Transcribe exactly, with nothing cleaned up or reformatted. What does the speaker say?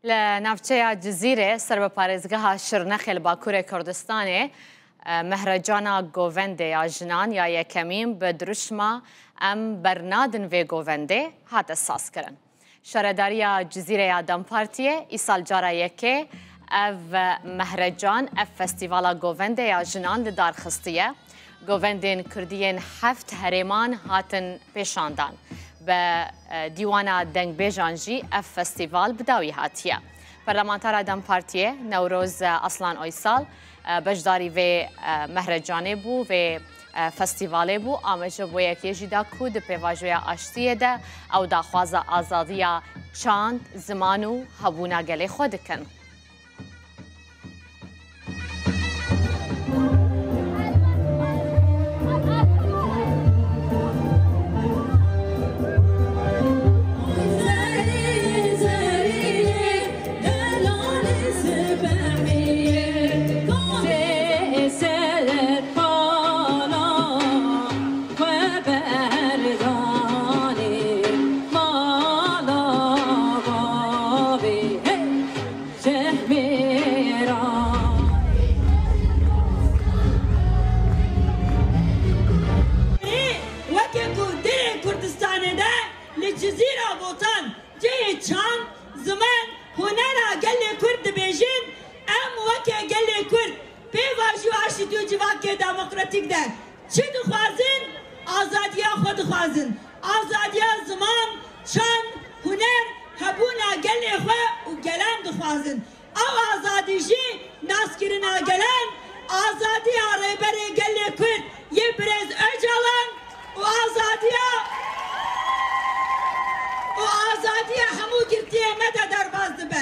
Li navçeya Cizîrê, ser bi parêzgeha Şirnexê li Bakurê Kurdistanê, e, mehrecana govendê ya jinan ya yekemîn bi dirûşma Em Bernadin Vê Govendê hate sazkirin. Şaredariya Cizîrê ya DEM Partiyê îsal cara yekê ev mehrecan, ev festîvala govendê ya jinan li dar xistiye. Govendên kurdî yên heft herêman hatin pêşandan. Bi, e, dîwana dengbêjan jî ev festîval bi dawî hatiye. Parlamenter a DEM Partiyê Newroz Aslan Oysal, e, beşdarî vê, e, mehrecanê bû, vê, e, festîvalê bû. Amaje bo yekê jî da ku di pêvajoya aştiyê de ew daxwaza azadiya çand, ziman û hebûna gelê xwe dikin. Weke ku derê Kurdistanê de li Cizîra Botan cihê çand, ziman, hunera gelê Kurd dibêjin, em weke gelê Kurd pêvajoya aştî û civakê demokratîk de çi dixwazin? Azadiya xwe dixwazin. Azadiya ziman, çand, huner, hebûna gelê xwe û gelan dixwazin. Ew azadî jî naskirina gelan, azadiya Rêberê Gelê Kurd yê Birêz Ocalan û azadiya, û azadiya hemû girtiyê me de derbas dibe.